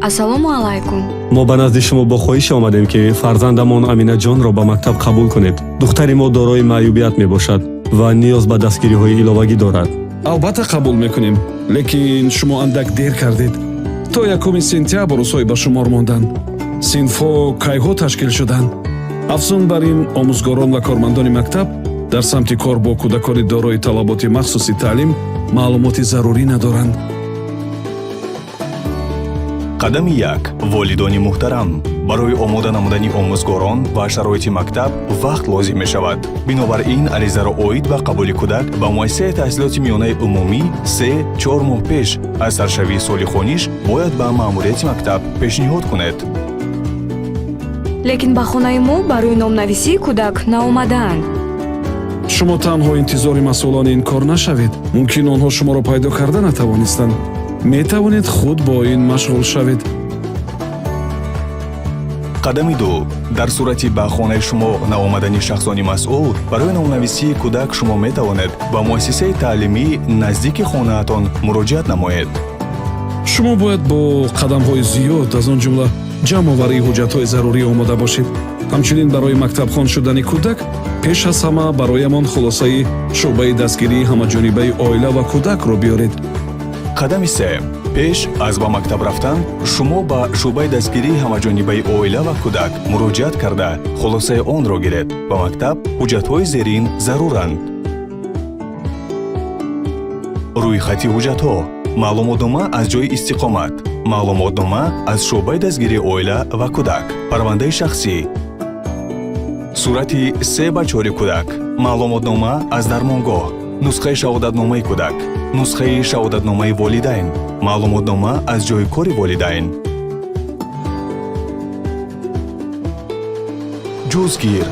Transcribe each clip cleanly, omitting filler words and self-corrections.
Ассалому алайкум. Мо ба назди шумо бо хоҳиш омадем, ки фарзандамон Аминаҷонро ба мактаб қабул кунед. Духтари мо дорои маъюбият мебошад ва ниёз ба дастгириҳои иловагӣ дорад. Албатта, қабул мекунем, лекин шумо андак дер кардед. То 1 сентябр рӯзҳое ба шумор монданд. Синфҳо кайҳо ташкил шуданд. Афзун бар ин, омӯзгорон ва кормандони мактаб дар самти кор бо кӯдакони дорои талаботи махсуси таълим маълумоти зарурӣ надоранд. Қадами як. Волидони муҳтарам, барои омода намудани омӯзгорон ва шароити мактаб вақт лозим мешавад. Бинобар ин, аризаро оид ба қабули кӯдак ба муассисаи таҳсилоти миёнаи умумӣ 3-4 моҳ пеш аз саршавии соли хониш бояд ба маъмурияти мактаб пешниҳод кунед. Лекин ба хонаи мо барои номнависии кӯдак наомадаанд. Шумо танҳо интизори масъулони ин кор нашавед. Мумкин, онҳо шуморо пайдо карда натавонистанд. Метавонед худ бо ин машғул шавед. Қадами ду. Дар сурати ба хонаи шумо наомадани шахсони масъул барои номнависии кӯдак, шумо метавонед ба муассисаи таълимии наздики хонаатон муроҷиат намоед. Шумо бояд бо қадамҳои зиёд, аз он ҷумла ҷамъоварии ҳуҷҷатҳои зарурӣ, омода бошед. Ҳамчунин, барои мактабхон шудани кӯдак пеш аз ҳама бароямон хулосаи шӯъбаи дастгирии ҳамаҷонибаи оила ва кӯдакро биёред. Қадами се. Пеш аз ба мактаб рафтан шумо ба шӯъбаи дастгирии ҳамаҷонибаи оила ва кӯдак муроҷиат карда, хулосаи онро гиред. Ба мактаб ҳуҷҷатҳои зерин заруранд: рӯйхати ҳуҷҷатҳо, маълумотнома аз ҷойи истиқомат, маълумотнома аз шӯъбаи дастгирии оила ва кӯдак, парвандаи шахсӣ, сурати 3 ба 4 кӯдак, маълумотнома аз дармонгоҳ, нусхаи шаҳодатномаи кӯдак, нусхаи шаҳодатномаи волидайн, маълумотнома аз ҷойи кори волидайн. Ҷузгир.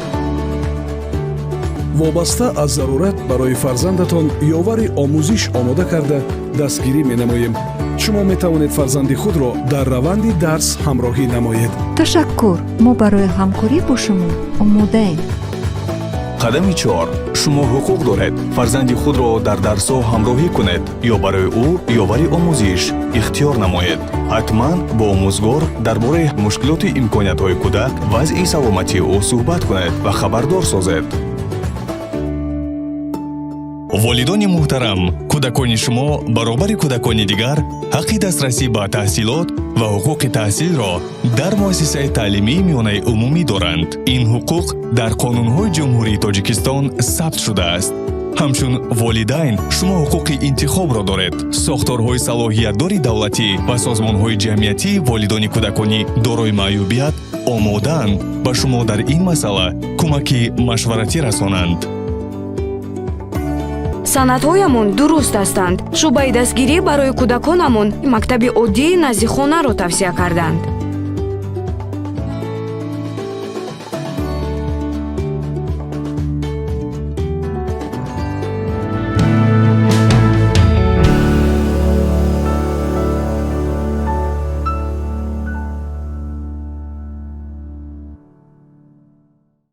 Вобаста аз зарурат барои фарзандатон ёвари омӯзиш омода карда, дастгирӣ менамоем. Шумо метавонед фарзанди худро дар раванди дарс ҳамроҳӣ намоед. Ташаккур, мо барои ҳамкорӣ бо шумо омодаем. Қадами чор. Шумо ҳуқуқ доред фарзанди худро дар дарсҳо ҳамроҳӣ кунед ё барои ӯ ёвари омӯзиш ихтиёр намоед. Ҳатман бо омӯзгор дар бораи мушкилоту имкониятҳои кӯдак, вазъи саломатии ӯ суҳбат кунед ва хабардор созед. Волидони муҳтарам, кӯдакони шумо баробари кӯдакони дигар ҳаққи дастрасӣ ба таҳсилот ва ҳуқуқи таҳсилро дар муассисаи таълимии миёнаи умумӣ доранд. Ин ҳуқуқ дар қонунҳои Ҷумҳурии Тоҷикистон сабт шудааст. Ҳамчун волидайн шумо ҳуқуқи интихобро доред. Сохторҳои салоҳиятдори давлатӣ ва созмонҳои ҷамъиятии волидони кӯдакони дорои маъюбият омодаанд ба шумо дар ин масъала кӯмаки машваратӣ расонанд. Санадҳоямон дуруст ҳастанд. Шӯъбаи дастгирӣ барои кӯдаконамон мактаби оддии назди хонаро тавсия карданд.